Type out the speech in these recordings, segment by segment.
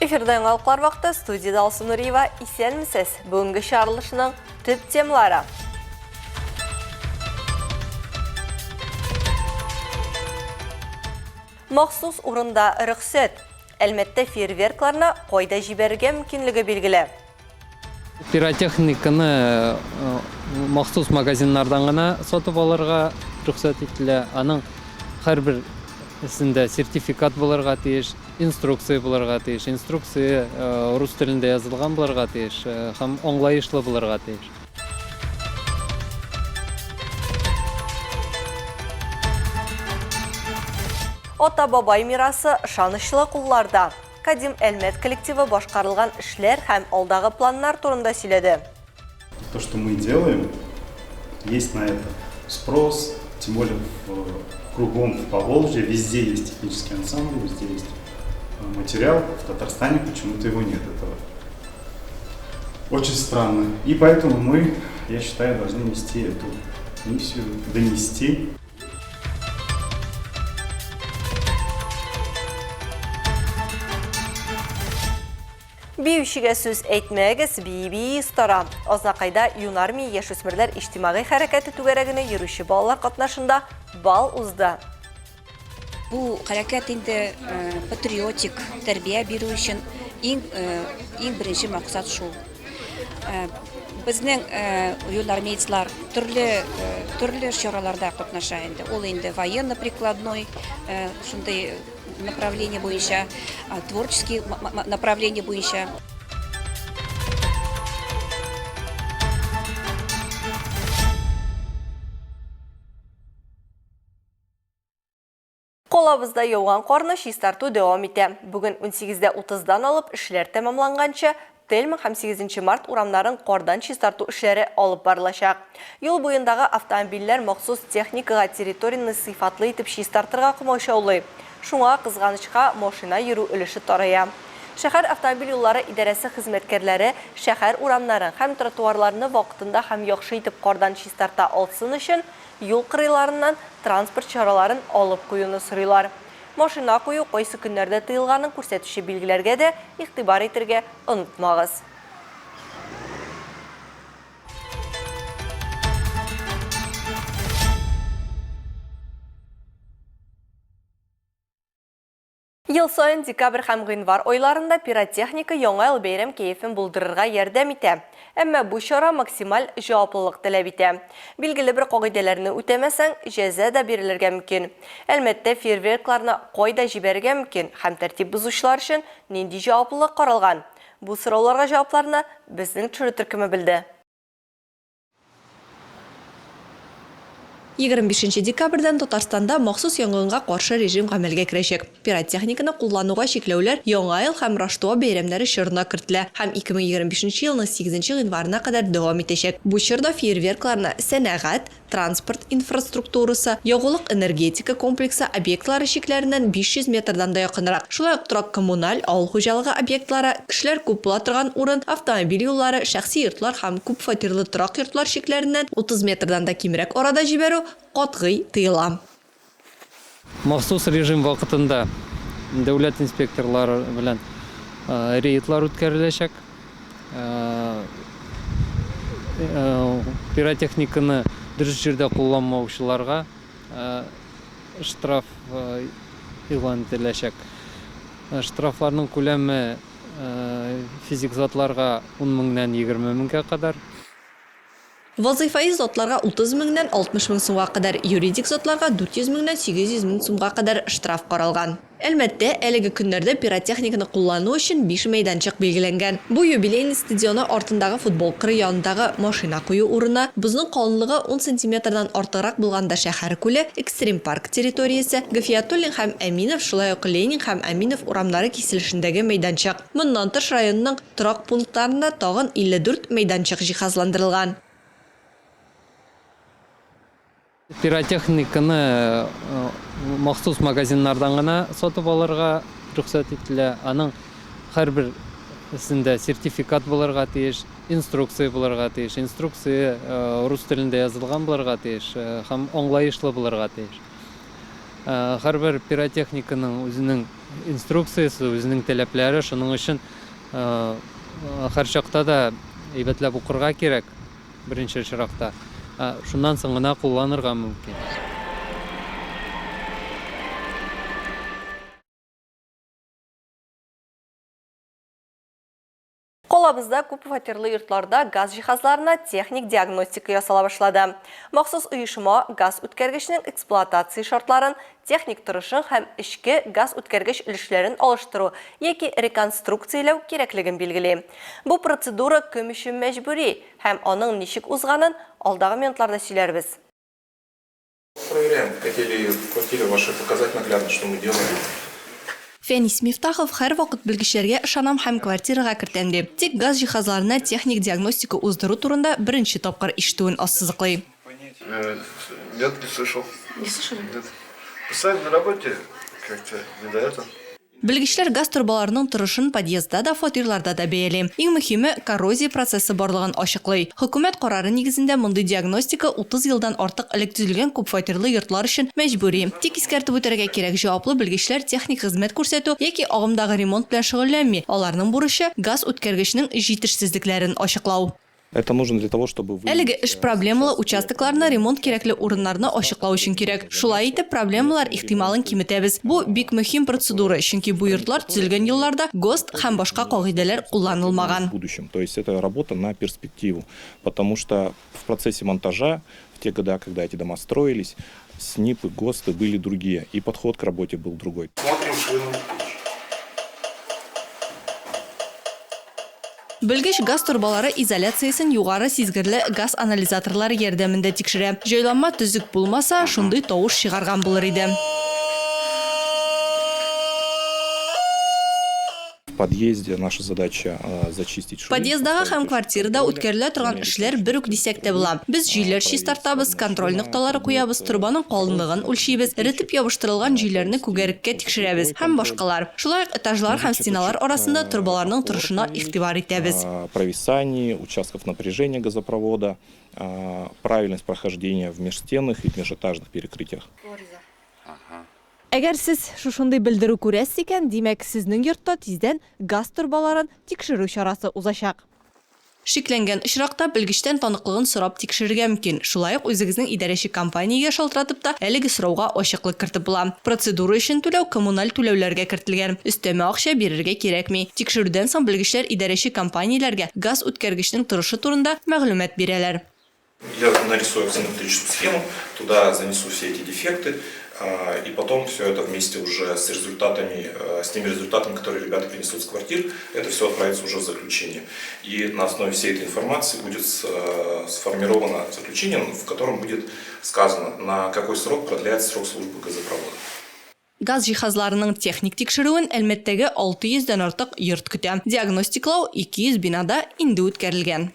Эфирда яңалыклар вакыты, студиядә Алсу Нуриева. Исәнмесез! Бүгенге чыгарылышның төп темалары. Махсус урында рөхсәт. Әлмәттә фейерверкларны кайда җибәрергә мөмкинлеге билгеле. Пиротехниканы махсус магазиннардан гына сатып алырга рөхсәт ителә. Аның һәрберсендә сертификат булырга тиеш, инструкция булырга тиеш. Инструкция рус телендә язылган булырга тиеш һәм аңлаешлы булырга тиеш. Ата-бабай мирасы ышанычлы кулларда. Кадим Әлмәт коллективы башкарылган эшләр һәм алдагы планнар турында сөйләде. То, что мы делаем, есть на это спрос, тем более в, кругом в Поволжье, везде есть технический ансамбль, везде есть материал, в Татарстане почему-то его нет этого. Очень странно. И поэтому мы, я считаю, должны нести эту миссию, донести. Биючегә сүз әйтмәгез, бии-бии остара. Азнакайда Юнармия яшүсмерләр иҗтимагый хәрәкәте түгәрәгенә йөрүче балалар катнашында бал узды. Бу хәрәкәт инде патриотик тәрбия бирү өчен иң иң беренче максат шул. Безнең юнармейцлар төрле төрле чараларда катнаша инде. Ул инде военно-прикладной шундый направление буенча, творческий направление буенча. Калабызда яуган карны чистарту дәвам итә. Бүген 18-дә 30-дан алып эшләр тәмамланганчы Тельман һәм 8 нче март урамнарын кардан чистарту эшләре алып барылачак. Юл буендагы автомобильләр махсус техникага территорияне сыйфатлы итеп чистартырга комачаулый. Шуңа, кызганычка, машина йөрү өлеше тарая. Шәһәр автомобиль юллары идарәсе хезмәткәрләре шәһәр урамнарын һәм тротуарларны вакытында һәм яхшы итеп кардан чистарта алсын өчен юл кырыйларыннан транспорт чараларын алып куюны сорыйлар. Машина кую кайсы көннәрдә тыелганын күрсәтүче билгеләргә дә игътибар итергә онытмагыз. Ел саен декабрь һәм гыйнвар айларында пиротехника Яңа ел бәйрәм кәефен булдырырга ярдәм итә. Әмма бу чара максималь җаваплылык таләп итә. Билгеле бер кагыйдәләрне үтәмәсәң, җәза да бирелергә мөмкин. Әлмәттә фейерверкларны кайда җибәрергә мөмкин һәм тәртип бозучылар өчен нинди җаваплылык каралган? Бу сорауларга җавапларны безнең төшерү төркеме белде. 25 нче декабрьдән Татарстанда махсус янгынга каршы режим гамәлгә керәчәк. Пиротехниканы куллануга чикләүләр Яңа ел һәм Раштуа бәйрәмнәре чорына кертелә һәм 2025 нче елның сигезенче гыйнварына кадәр дәвам итәчәк. Бу чорда фейерверкларны сәнәгать, транспорт инфраструктурасы, ягулык-энергетика комплексы объектлары чикләреннән 500 метрдан да якынрак, шулай ук торак-коммуналь, авыл хуҗалыгы объектлары, кешеләр күп була торган урын, автомобиль юллары, шәхси йортлар һәм күп фатирлы торак йортлар чикләреннән 30 метрдан да кимрәк арада җибәрү катгый тыела. Махсус режим вакытында дәүләт инспекторлары белән рейдлар үткәреләчәк. Пиротехниканы дөрес җирдә кулланмаучыларга штраф игълан ителәчәк. Штрафларның күләме физик затларга ун меңнән 20 меңгә кадәр. Вазыйфаи затларга 30 меңнән 60 мең сумга кадәр, юридик затларга 400 меңнән 800 мең сумга кадәр штраф каралган. Әлмәттә әлеге көннәрдә пиротехниканы куллану өчен биш мәйданчык билгеләнгән. Бу Юбилейный стадионы артындагы футбол кыры янындагы машина кую урыны, бозның калынлыгы ун сантиметрдан артыграк булганда шәһәр күле, экстрим-парк территориясе, Гафиятуллин һәм Әминов, шулай ук Ленин һәм Әминов урамнары киселешендәге мәйданчык. Моннан тыш, районның Торак пунктларында тагын 54 мәйданчык җиһазландырылган. Пиротехниканы махсус магазиннардан гына сатып алырга рөхсәт ителә. Аның һәрберсендә сертификат булырга тиеш, инструкция булырга тиеш. Инструкция рус телендә язылган булырга тиеш һәм аңлаешлы булырга тиеш. Һәрбер пиротехниканың үзенең инструкциясе, үзенең таләпләре, шуның өчен һәрчакта да әйбәтләп укырга кирәк, беренче очракта. Шуннан соң гына кулланырга мөмкин. Калабызда күп фатирлы йортларда газ җиһазларына техник диагностика ясала башлады. Махсус оешма газ үткәргечнең эксплуатация шартларын, техник торышын һәм эчке газ үткәргеч өлешләрен алыштыру яки реконструкцияләү кирәклеген билгели. Бу процедура кем өчен мәҗбүри һәм аның ничек узганын алдагы минутларда сөйләрбез. Проверяем, хотели в квартире вашей показать наглядно, что мы делаем. Фәнис Мифтахов һәрвакыт белгечләргә ышанам һәм квартирага кертәм ди. Тик газ җиһазларына техник диагностика уздыру турында беренче тапкыр ишетүен ассызыклый. Нет, не слышал. Не слышали? Нет. Постоянно на работе, как-то не до этого. Белгечләр газ торбаларының торышын подъездда да, фатирларда да бәяли. Иң мөһиме, коррозия процессы барлыгын ачыклый. Хөкүмәт карары нигезендә мондый диагностика 30 елдан артык элек төзелгән күпфатирлы йортлар өчен мәҗбүри. Тик искәртеп үтәргә кирәк, җаваплы белгечләр техник хезмәт күрсәтү яки агымдагы ремонт белән шөгыльләнми, аларның бурычы, газ үткәргечнең җитешсезлекләрен ачыклау. Это нужно для того, чтобы выявить, Әлеге эш проблемалы участокларны, ремонт кирәкле урыннарны ачыклау өчен кирәк. Шулай итеп, проблемалар ихтималын киметәбез. Бу бик мөһим процедура, чөнки бу йортлар төзелгән елларда ГОСТ һәм башка кагыйдәләр кулланылмаган. В будущем. То есть это работа на перспективу, потому что в процессе монтажа, в те года, когда эти дома строились, СНИПы, ГОСТы были другие, и подход к работе был другой. Смотрим швы на печь. Белгеч газ торбалары изоляциясен югары сизгерле газ анализаторлары ярдәмендә тикшерә. Җайланма төзек булмаса, шундый тавыш чыгарган булыр иде. В подъезде наша задача зачистить швы. Подъездагы һәм квартирада үткәрелә торган эшләр бер үк дисәк тә була. Без җөйләр чистартабыз, контроль нокталары куябыз, торбаның калынлыгын үлчибез, эретеп ябыштырылган җөйләрне күгәреккә тикшерәбез һәм башкалар. Шулай ук этажлар һәм стеналар арасында торбаларның торышына игътибар итәбез. Провисание участков напряжения газопровода, правильность прохождения в межстенных и в межэтажных перекрытиях. Әгәр сез шушындый белдерү күрәсез икән, димәк, сезнең йортта тиздән газ торбаларын тикшерү чарасы узачак. Шикләнгән очракта белгечтән таныклыгын сорап тикшерергә мөмкин. Шулай ук үзегезнең идарәче компаниягә шалтыратып та әлеге сорауга ачыклык кертеп була. Процедура өчен түләү коммуналь түләүләргә кертелгән. Өстәмә акча бирергә кирәкми. Тикшерүдән соң белгечләр идарәче компанияләргә газ үткәргечнең торышы турында мәгълүмат бирәләр. Я нарисую аксонометрическую схему, туда занесу все эти дефекты, и потом все это вместе уже с результатами, с теми результатами, которые ребята принесут с квартир, это все отправится уже в заключение. И на основе всей этой информации будет сформировано заключение, в котором будет сказано, на какой срок продляется срок службы газопровода. Газ җиһазларының техник тикшерүен Әлмәттәге 600 дән артык йорт көтә. Диагностиклау 200 бинада инде үткәрелгән.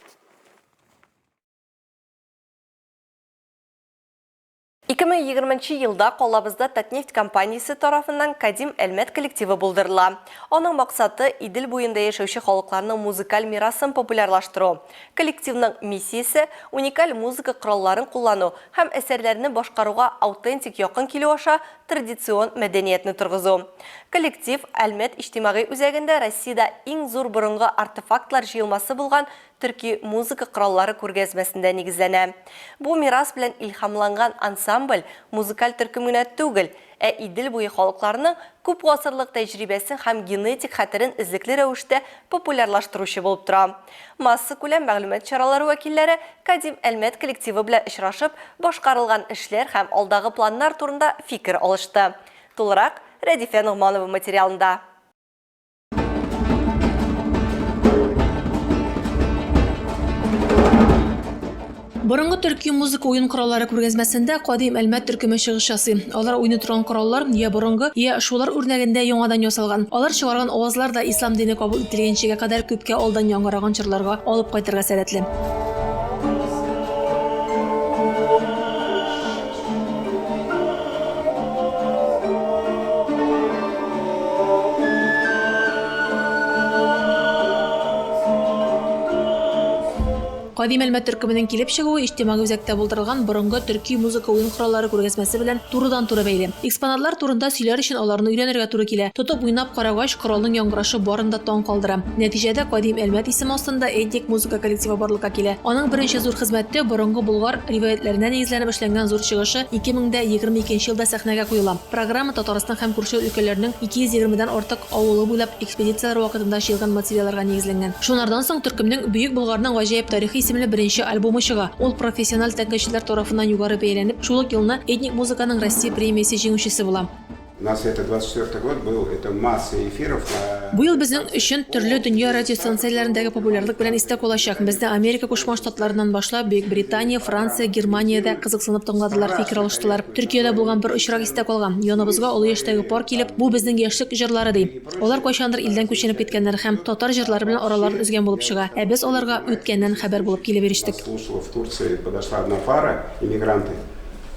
2020 елда калабызда Татнефть компаниясе тарафыннан Кадим Әлмәт коллективы булдырыла. Аның максаты Идел буенда яшәүче халыкларның музыкаль мирасын популярлаштыру. Коллективның миссиясе уникаль музыка коралларын куллану һәм әсәрләрне башкаруга аутентик якын килү аша традицион мәдәниятне торгызу. Коллектив Әлмәт иҗтимагый үзәгендә Россиядә иң зур борынгы артефактлар җыелмасы булган төрки музыка кораллары күргәзмәсендә нигезләнә. Бу мирас белән илһамланган ансамбль музыкаль төркем генә түгел, ә Идел буе халыкларының күп гасырлык тәҗрибәсен һәм генетик хәтерен эзлекле рәвештә популярлаштыручы булып тора. Массакүләм мәгълүмат чаралары вәкилләре Кадим Әлмәт коллективы белән очрашып, башкарылган эшләр һәм алдагы планнар турында фикер алышты. Тулырак Рәдифә Ногманова материалында. Борынгы төрки музыка уен кораллары күргәзмәсендә Кадим Әлмәт төркеме чыгыш ясый. Алар уйный торган кораллар я борынгы, я шулар үрнәгендә яңадан ясалган. Алар чыгарган авазлар да ислам дине кабул ителгәнчегә кадәр күпкә алдан яңгыраган чорларга алып кайтырга сәләтле. Кадим Әлмәт төркеменең килеп чыгуы иҗтимагый үзәктә булдырылган борынгы төрки музыка уен кораллары күргәзмәсе белән турыдан-туры бәйле. Экспонатлар турында сөйләр өчен аларны өйрәнергә туры килә. Тотып уйнап карагач, коралның яңгырашы барын да таң калдыра. Нәтиҗәдә, Кадим Әлмәт исеме астында этник музыка коллективы барлыкка килә. Аның беренче зур хезмәте, борынгы болгар риваятьләренә нигезләнеп эшләнгән зур чыгышы 2022 елда сәхнәгә куела. Программа Татарстан һәм күрше өлкәләрнең 220 дән артык авылы буйлап экспедицияләр вакытында җыелган материалларга нигезләнгән. Шунардан соң төркемнең Бөек Болгарның гаҗәеп тарихы исемле беренче альбомы чыга. Ул профессиональ тәнкыйтьчеләр тарафыннан югары бәяләнеп, шул ук елны этник музыканың Россия премиясе җиңүчесе була. У нас это 24 год был, это масса эфиров на. Бу ел безнең өчен төрле дөнья радиостанцияләрендәге популярлык белән истә калачак. Безне Америка Кушма Штатларыннан башлап, Бөекбритания, Франция, Германия дә кызыксынып тыңладылар, фикер алыштылар. Төркиядә булган бер очрак истә калган. Яныбызга олы яшьтәге пар килеп, бу безнең яшьлек җырлары, ди. Алар кайчандыр илдән күченеп киткәннәр һәм татар җырлары белән араларын өзгән булып чыга. Ә без аларга үткәннән хәбәр булып килеп ирештек. Слушала, в Турции подошла одна пара, иммигранты,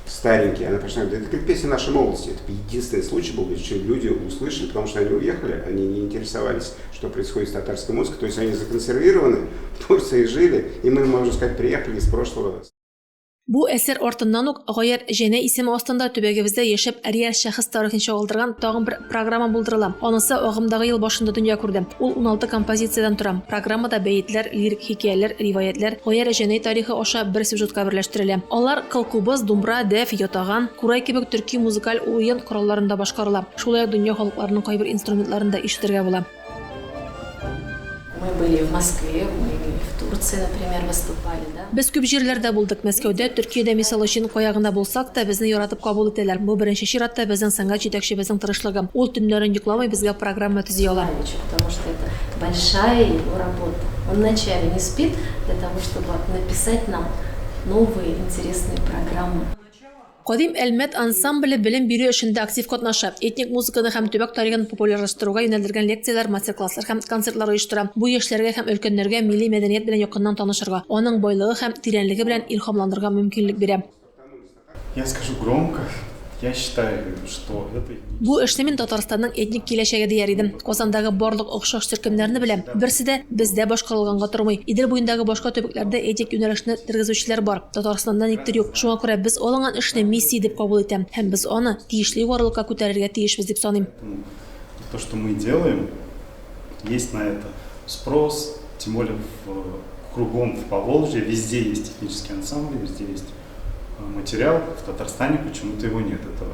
старенькие, она пришла, говорит, это как песня нашей молодости. Это единственный случай был, где люди услышали, потому что они уехали, они не интересовались, что происходит с татарской музыкой, то есть они законсервированы, в Турции жили, и мы, можно сказать, приехали из прошлого. Бу әсәр артыннан ук Гаяр Җәнәй исеме астында төбәгебездә яшәп реаль шәхес тарихын чагылдырган тагын бер программа булдырыла. Анысы агымдагы ел башында дөнья күрде. Ул 16 композициядән тора. Программада бәетләр, лирик хикәяләр, риваятьләр Гаяр Җәнәй тарихы аша бер сюжетка берләштерелә. Алар кылкубыз, думбра, дәф, ятаган, курай кебек төрки музыкаль уен коралларында башкарыла. Шулай ук дөнья халыкларының кайбер инструментларын да ишетергә була. Мы были в Москве, мы в Турции, например, выступали, да. Без күп җирләрдә булдык. Мәскәүдә, Төркиядә, мисал өчен, кая гына булсак та, безне яратып кабул итәләр. Бу беренче чиратта безнең сәнгать җитәкчебезнең тырышлыгы. Ул төннәрен йокламый безгә программа төзи ала. Потому что это большая его работа. Он ночами не спит для того, чтобы написать нам новые интересные программы. Кадим Әлмәт ансамбле белем бирү эшендә актив катнаша, этник музыканы һәм төбәк тарихын популярлаштыруга юнәлдергән лекцияләр, мастер-класслар һәм концертлар оештыра. Бу яшьләргә һәм өлкәннәргә милли мәдәният белән якыннан танышырга, аның байлыгы һәм тирәнлеге белән илһамланырга мөмкинлек бирә. Я скажу громко, я считаю, что это. Бу эшне мин Татарстанның этник киләчәге дияр идем. Казандагы барлык охшаш төркемнәрне беләм. Берсе дә бездә башкарылганга тормый. Идел буендагы башка төбәкләрдә этник юнәлешне тергезүчеләр бар. Татарстанда никтер юк. Шуңа күрә без алынган эшне миссия дип кабул итәм һәм без аны тиешле югарылыкка күтәрергә тиешбез дип саныйм. То, что мы делаем, есть на это спрос, тем более в, кругом в Поволжье, везде есть этнические ансамбли, везде есть материал, в Татарстане почему-то его нет. Это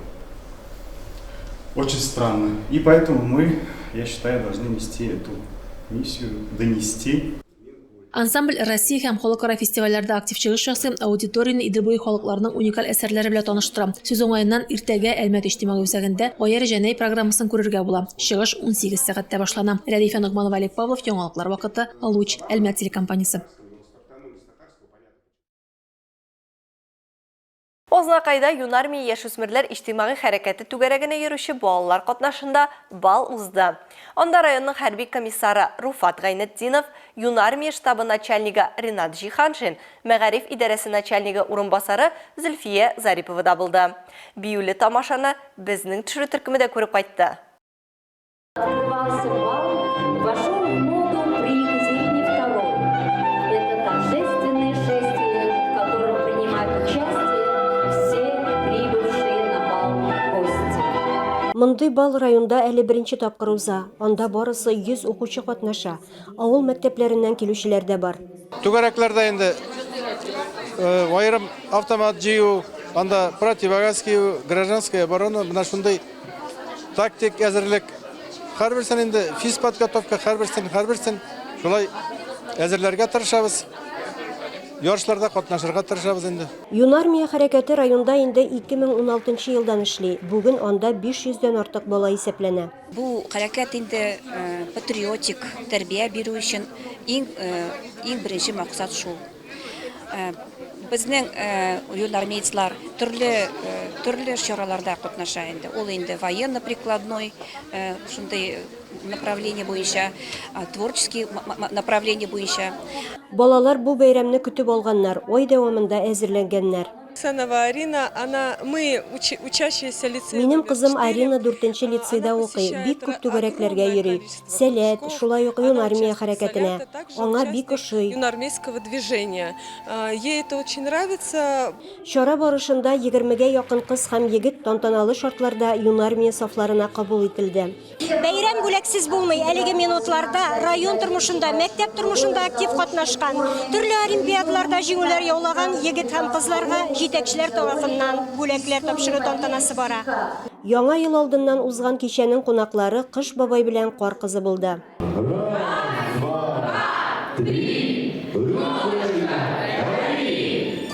очень странно. И поэтому мы, я считаю, должны нести эту миссию, донести. Ансамбль Россия һәм халыкара фестивальләрдә актив чыгыш ясый, аудиторияне Идел буе халыкларының уникаль әсәрләре белән таныштыра. Сүз уңаеннан, иртәгә Әлмәт иҗтимагый үзәгендә Гаяр Җәнәй программасын күрергә була. Чыгыш 18 сәгатьтә башлана. Рәдифә Ногманова, Олег Павлов, Яңалыклар вакыты, Луч, Әлмәт телекомпаниясе. Азнакайда Юнармия яшүсмерләр иҗтимагый хәрәкәте түгәрәгенә йөрүче балалар катнашында бал узды. Анда районның хәрби комиссары Руфат Гайнетдинов, Юнармия штабы начальнигы Ринат Җиһаншин, мәгариф идарәсе начальнигы урынбасары Зөлфия Зарипова да булды. Биюле тамашаны безнең төшерү төркеме дә күреп кайтты. Открывался бал, вошел в моду при Екатерине II. Это торжественное шествие, в котором принимают участие все прибывшие на бал гости. Мондый бал районда әле беренче тапкыр уза. Анда барысы 100 укучы катнаша. Авыл мәктәпләреннән килүчеләр дә бар. Түгәрәкләрдә инде аерым автомат җыю, анда противогаз кию, гражданская оборона, менә шундый Тактик әзерлек. Һәрберсен инде физподготовка, һәрберсен, һәрберсен шулай әзерләргә тырышабыз. Ярышларда катнашырга тырышабыз инде. Юнармия хәрәкәте районда инде 2016 елдан эшли. Бүген анда 500 дән артык бала исәпләнә. Бу хәрәкәт инде патриотик тәрбия бирү өчен иң иң беренче максат шул. Безнең юнармеецлар төрле төрле чараларда катнаша инде. Ул инде военно-прикладной шундый направление буенча, творческий направление буенча. Балалар бу бәйрәмне көтеп алганнар, ай дәвамында әзерләнгәннәр. Санова Арина, она, мы, учащиеся лицея Минем кызым Арина дүртенче лицейда укый, бик күп түгәрәкләргә йөри. Сәләт, шулай ук Юнармия хәрәкәтенә. Аңа бик ошый. Юнармейского движения. Ей это очень нравится. Чара барышында егермегә якын кыз һәм егет тантаналы шартларда Юнармия сафларына кабул ителде. Бәйрәм бүләксез булмый. Әлеге минутларда район тормышында, мәктәп тормышында актив катнашкан, төрле олимпиадаларда җиңүләр яулаган егет һәм кызларга җитәкчеләр тарафыннан бүләкләр тапшыру тантанасы бара. Яңа ел алдыннан узган кичәнең кунаклары Кыш бабай белән Кар кызы булды. Раз, два, три, ручкой гори!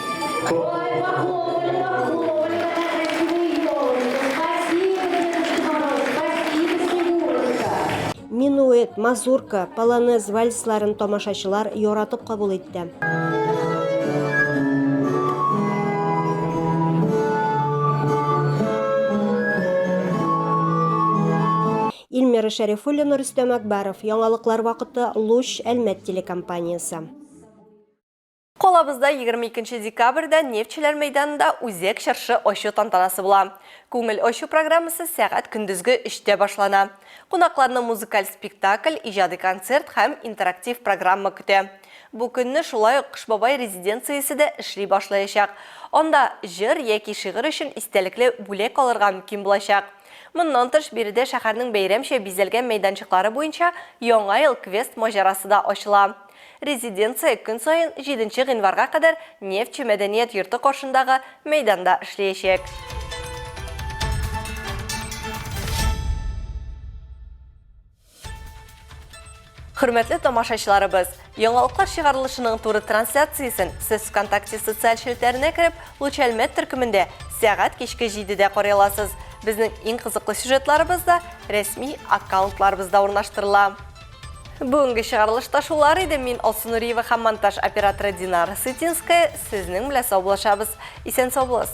Ой, похлопали, похлопали, какая красивая елочка. Спасибо, Дедушка Мороз, спасибо, Снегурочка. Минуэт, мазурка, полонез вальсларын тамашачылар яратып кабул итте. Ильмира Шәрифуллина, Рөстәм Әкбәров, Яңалыклар вакыты, Луч, Әлмәт телекомпаниясе. Калабызда 22 декабрьдә Нефтьчеләр мәйданында үзәк чыршы ачу тантанасы була. Күңел ачу программасы сәгать көндезге өчтә башлана. Кунакларны музыкаль спектакль, иҗади концерт һәм интерактив программа көтә. Бу көнне шулай ук Кыш бабай резиденциясе дә эшли башлаячак. Анда җыр яки шигырь өчен истәлекле бүләк алырга мөмкин булачак. Моннан тыш, биредә шәһәрнең бәйрәмчә бизәлгән мәйданчыклары буенча Яңа ел квест-маҗарасы да ачыла. Резиденция көн саен җиденче гыйнварга кадәр Нефтьче мәдәният йорты каршындагы мәйданда эшләячәк. Хөрмәтле тамашачыларыбыз, яңалыклар чыгарылышының туры трансляциясен сез ВКонтакте социаль челтәренә кереп, Луч Әлмәт төркемендә сәгать кичке 7-дә карый аласыз. Безнең иң кызыклы сюжетларыбыз да рәсми аккаунтларыбызда урнаштырыла. Бүгенге чыгарылышта шулар иде. Мин Алсу Нуриева һәм монтаж операторы Динара Сытинская сезнең белән саубуллашабыз. Исән сау булыгыз.